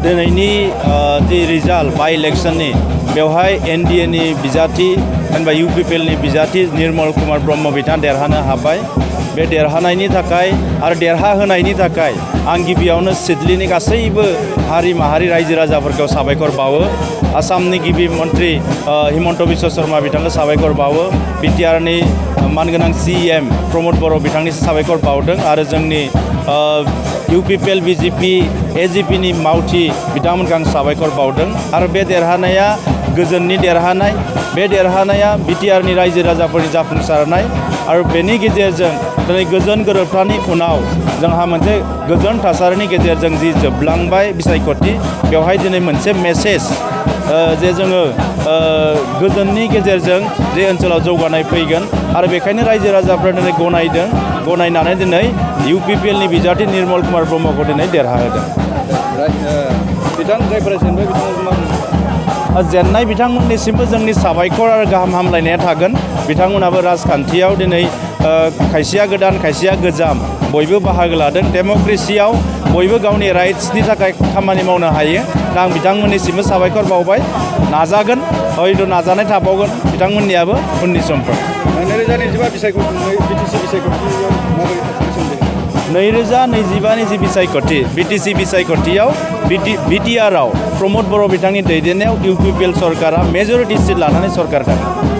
दिनैनि जि रिजाल्ट बाइ इलेक्शननि बेवहाय एनडिएनि बिजाथि जेनेबा इउपिपिएलनि बिजाथि निर्मल कुमार ब्रह्म बिथाङा देरहानो हाबाय। बे देरहानायनि थाखाय आरो देरहाहोनायनि थाखाय आं गिबियावनो सिडलीनि गासैबो हारि माहारि रायजो राजाफोरखौ साबायखर बावो। आसामनि गिबि मन्त्रि हिमन्त बिश्व शर्मा बिथांखौ साबायखर बावो। बिटिआरनि मानगोनां CM प्रमद बर' बिथांनिसिम साबायखर बावदों आरो जोंनि इउपिपिएल बिजेपि एजिपिनि मावथि बिथांमोनखौ आं साबायखर बावदों। आरो बे देरहानाया गोजोननि देरहानाय, बे देरहानाया बिटिआरनि रायजो राजाफोरनि जाफुंसारनाय आरो बेनि गेजेरजों दिनै गोजोन गोरोबथानि उनाव जोंहा मोनसे गोजोन थासारिनि गेजेरजों जि जोबलांबाय बिसायख'थि, बेवहाय दिनै मोनसे मेसेज जे जोङो गोजोननि गेजेरजों जे ओनसोलाव जौगानाय फैगोन आरो बेखायनो रायजो राजाफ्रा दिनै गनायदों। गनायनानै दिनै इउपिपिएलनि बिजाथि निर्मल कुमार ब्रह्मखौ दिनै देरहाहोदों। जेननाय बिथांमोननिसिमबो जोंनि साबायखर आरो गाहाम हामलायनाया थागोन। बिथांमोनाबो राजखान्थियाव दिनै खायसेया गोदान खायसेया गोजाम बयबो बाहागो लादों। डेम'क्रेसियाव बयबो गावनि राइट्सनि थाखाय खामानि मावनो हायो। दा आं बिथांमोननिसिमबो साबायखर बावबाय। नाजागोन, हयथ' नाजानाय थाबावगोन बिथांमोननियाबो उननि समफोर। 2025 बिटिसि बिसायख'थियाव माबोरै थासारि सोमजिदों? 2025नि जि बिसायख'थि बिटिसि बिसायख'थियाव बिटिआरआव प्रमद बर' बिथांनि दैदेननायाव इउपिपिएल सरकारा मेजरिटि सिट लानानै सरकार दागोन।